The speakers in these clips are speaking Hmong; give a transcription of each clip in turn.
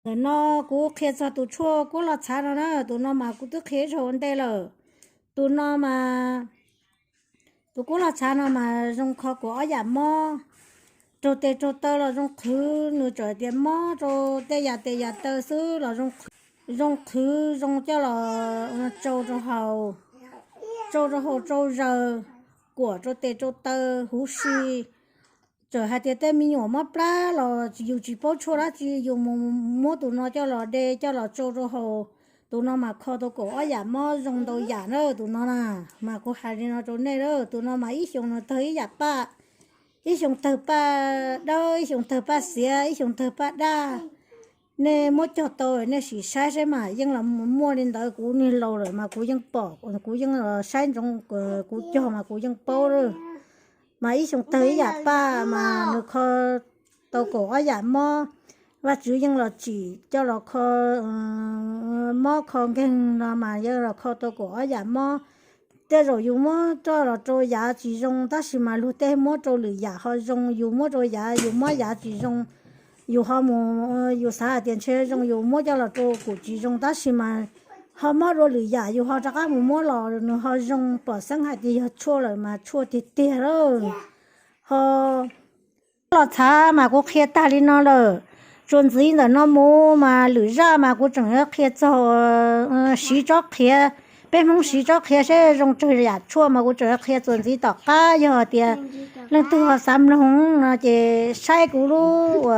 Ntawm no kuv qhia txog tus tshuaj kuab loj txhav no na, tus no mas kuv twb qhia ib zaug ua ntej lawm. Tus no mas, tus kuab loj txhav no mas zoo kho kaum ob yam mob, raug tes raug taw los zoo qhwv, nws txawm tias mob rau tej yam tes yam taw xwb los zoo qhwv zoo coj los tsau rau haus, tsau rau haus tsau zaws, kuam rau tes rau taw huv si. Txawm hais tias tej me nyuam mob plab los yus tsis paub tshuaj dab tsi, yus mus muab tus no coj los de coj los tsau rau haus. Tus no mas kho tau kaum ob yam mob zoo ntau yam na, tus no na. Mas kuv hais li no rau nej na, tus no mas ib xyoos nws tawg ib yam paj, ib xyoos tawg paj dawb, ib xyoos tawg paj xiav, ib xyoos tawg paj daj. Nej muab cog tau nej sim saib saib mas yeej los muaj li ntawd, kuv niag laus lawm mas kuv yeej pom, kuv yeej saib ntsoov, kuv cog mas kuv yeej paub lawm. Mas ib xyoos tawg ib yam paj mas nws kho tau kaum ob yam mob. Vajtswv yeej los tsim coj los kho mob kho nkeeg no mas yeej los kho tau kaum ob yam mob. Tej zaum yus muab coj los rau yav tsis zoo tab sis mas luag tej muab rau lwm yam ho zoo, yus muab rau yav yus mob yav tsis zoo, yus ho mus, yus xav hais tias ntshe zoo yus muab coj los rau kuv tsis zoo tab sis mas ho mob dua lwm yam yus ho rov qab mus muab los nws ho zoo, pom xeeb hais tias yog tshuaj lawm mas tshuaj tiag tiag lawm. Ho los txhav mas kuv qhia tag li no lawm. Txuas ntxiv ntawm no mus mas lwm zaj mas kuv tseem yuav qhia txog siv tsob qhiav, peb Hmoob siv tsob qhiav seb zoo tsawg yam tshuaj mas kuv tseem yuav qhia txuas ntxiv tom qab. Yog tias leej twg ho xav mloog no ces saib kuv lub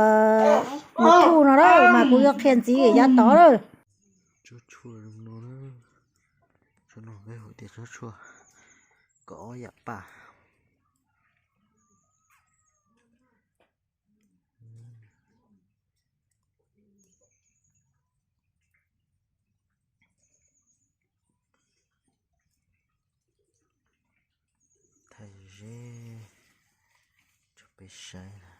YouTube no lawm mas kuv yuav qhia ntxiv yav tod lawm. Tsob tshuaj zoo no, tsob no peb hu tias tsob tshuaj kaum ob yam paj. Thaij zeb rau peb saib na.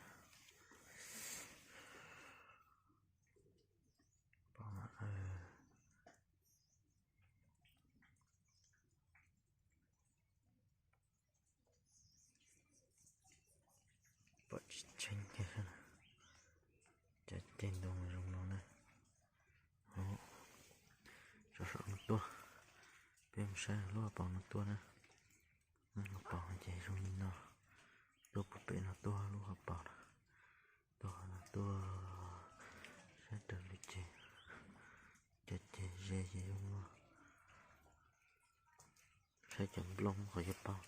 Pom tsis tseeb, cov ceg ntoo zoo no na. Tso saum no tuaj, peb mus saib lub hauv paus no tuaj na. Lub hauv paus no ces zoo li no, tuaj puag pem no tuaj lub hauv paus no, tuaj no tuaj, saib raws li ces, cov ceg ze ces zoo no. Saib cov nplooj qhov yuav paub,